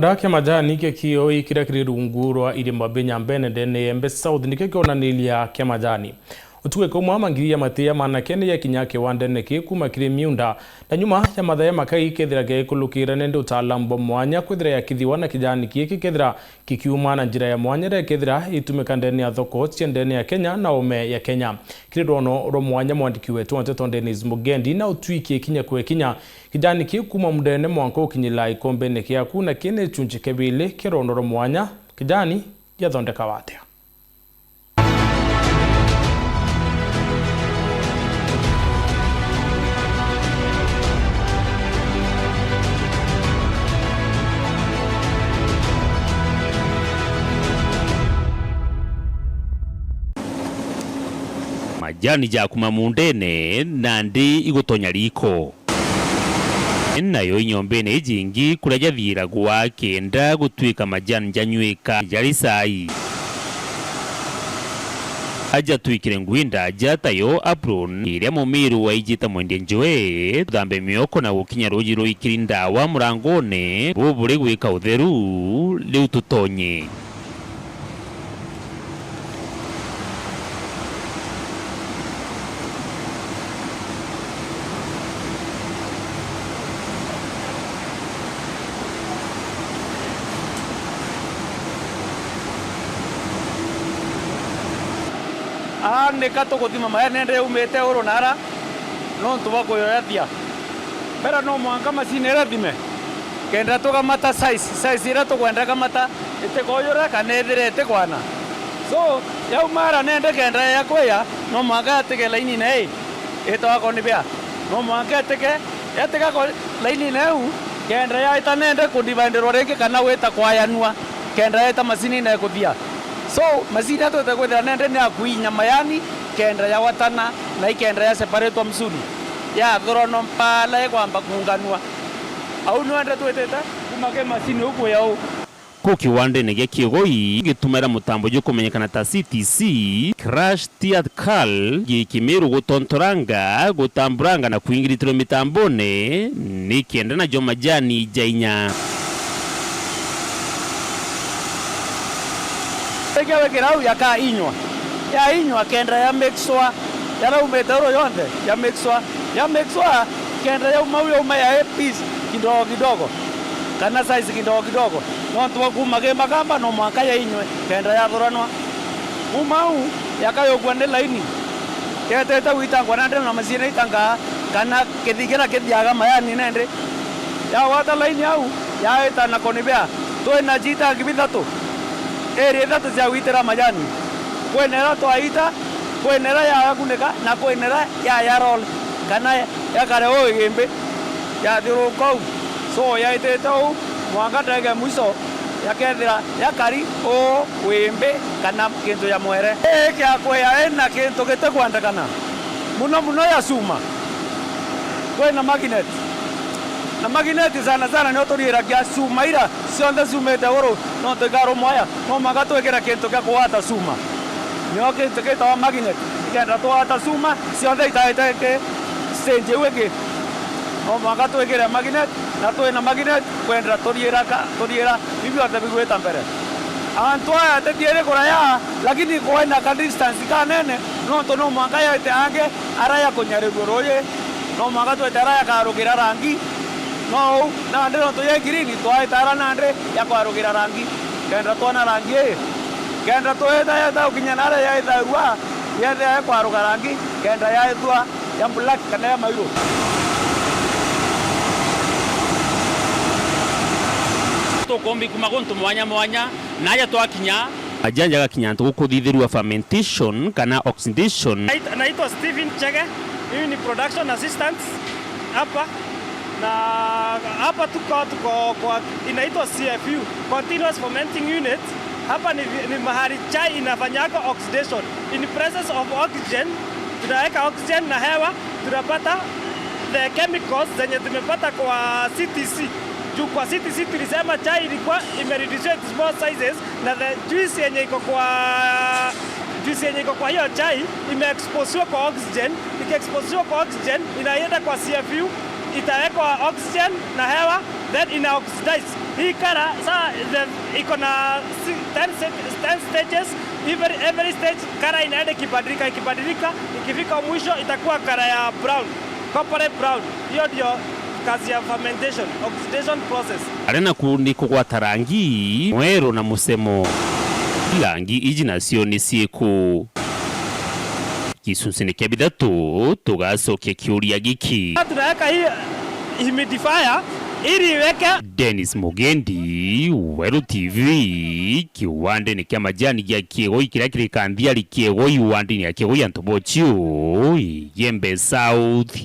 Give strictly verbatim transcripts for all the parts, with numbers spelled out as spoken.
Kiwanda kia majani kia Kioi kiria kiri rungu rwa irima Binyambene ndene ya Embe South nikio kionaniria kia majani. Utuku kumwa mangiri ya matia manake ni yakinya kiwandene ki kuma kiri miunda, na nyuma ya mathaa makai kethira gikulukira nende utaalamu bwa mwanya kwithira yakithiwa na kijani kiki kethira kikiuma na njira ya mwanya iria kethira itumika ndene ya thoko cia ndene ya Kenya na ome ya Kenya. Kiri rwono rwa mwanya, mwandiki wetu wa nteto Dennis Mugendi na utwiki ikinya kwa ikinya kijani ki kuma mundene mwanka ukinyira ikombene kiaku na kine chunchi kebili kia rwono rwa mwanya kijani giathondekawa atia. Majani ja kuma mundene nandi igutonya riko. Nayo inyombene iji ingi kuria jathiiragwa kenda gutwika majani janywika jari cai. Ajatwikire ngui ndaja tayo apron iria mumiru waijite mwendia njoe, tuthambia mioko na gukinya ruuji ruikiri ndawa murangone, buburi gwika utheru, riu tutonye. Aa, nika tuguthima maya nende yaumite uru nara, nontu bwa kuyoyathia. Mbere no mwanka macini irathime, kenda tukamata size, size iria tukwenda kamata itikoyure kana ithire itikwana. So, yauma ara nende kenda ya kwiya, no mwanka yatike lainine ii, itawa conveyor. No mwanka itike, yatika ko-, lainine iu, kenda yaita nende kudivandirwa ringi kana gwita kwayanua, kenda yaita macinine ikuthia. So, macini atwite kwithira nende ni ya kuinya mayani, kenda yawatana, na ikenda ya separatwa mzuri, yathuranwa mpala ikwamba kuunganua. Au nwende twitite kuma ki macini ukwiya u. Ku kiwandene gia Kiogoi gitumira mutambo jukumenyekana ta C T C, crush tear coal, gikimiru gutontoranga, gutamburanga na kwingiritirwa mitambone, ni kenda najo majani jainya. Ikia wikira au yakainywa. Yainywa kenda ya make sure yaraumite uru yonthe, ya make sure, ya make sure kenda yauma au yauma ya A piece kidogo kidogo, kana size kidogo kidogo. Nontu bwa kuuma ki makamba, no mwanka yainywe kenda yathuranwa. Kuuma au, yakayukua ni laini. Yetete gwitangwa nandi na macini itangaa, kana kithi kiria kithiaga mayani nende. Yagwata laini au, yaita na conveyor. Twina citangi bithatu, area ithatu cia gwitira majani. Kwina iria twaita, kwina iria yagakunika, na kwina iria yaya roll, kana yakare uu igimbi, yathiuruka uu. So, yaitite uu, mwanka ndege mwiso, yakethira yakari uu wimbi kana kintu ya mwere. Ii kia kwiya ina kintu gitikwendekana, muno muno ya cuma. Kwina magnet. Na magnet sana sana nio turiiragia cuma ira cionthe ciumite uru, nontu ikarumwa aya, no mwanka twikire kintu kia kugwata cuma. Nio kintu gitawa magnet. Ikenda tugwata cuma cionthe itaite ki stage iu ingi. No mwanka twikire magnet, na twina magnet kwendera turiira ka, turiira biu bionthe bigwita mbere. Antu aya titiiri kuraya, lakini kwina ka distance kanene, nontu no mwanka yaite angi araya kunyarirua ruuji, no mwanka twete araya karugira rangi. No uu nandi nontu ye green, twaite ara nandi ya kwarugira rangi, kenda twona rangi ii, kenda twita yeta gukinya naria yaithairua, yethira ya kwaruga rangi, kenda yaithua ya black kana ya mairu. Tukumbi kuma guntu mwanya mwanya, naja twakinya. Aja nja gakinya antu gukuthithirua fermentation kana oxidation. Nait-, naitwa Steven Chege, mimi ni production assistant hapa. Na hapa tuko, tuko kwa, inaitwa C F U, Continuous Fermenting Unit. Hapa ni, ni mahali chai inafanyaka oxidation. In presence of oxygen, tunaweka oxygen na hewa, tunapata the chemicals zenye tumepata kwa C T C. Juu kwa C T C tulisema chai ilikuwa imereduce its small sizes, na the juice yenye iko kwa, juice yenye iko kwa hiyo chai imeexposiwa kwa oxygen. Ikiexposiwa kwa oxygen, inaenda kwa C F U, Itawekwa oxygen na hewa, then ina oxidize. Hii kara, sa, the, iko na si-, ten se-, ten stages. Every, every stage kara inaenda ikibadilika, ikibadilika, ikifika mwisho itakuwa kara ya brown, coppery brown. Hiyo ndio kazi ya fermentation, oxidation process. Aria naku ni kugwata rangi mweru na mucemo. Rangi iji nacio ni ciiku? Gicunci-ini kia bithatu, tugacokia kiuria giki. Tunaweka hii humidifier ili iweke. Dennis Mugendi, Weru T V, kiwandene kia majani gia Kiegoi kiria kiri Kanthiari Kiegoi, wandini ya Kiegoi, Antobochio, Igembe South,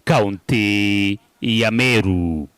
kaunti ya Meru.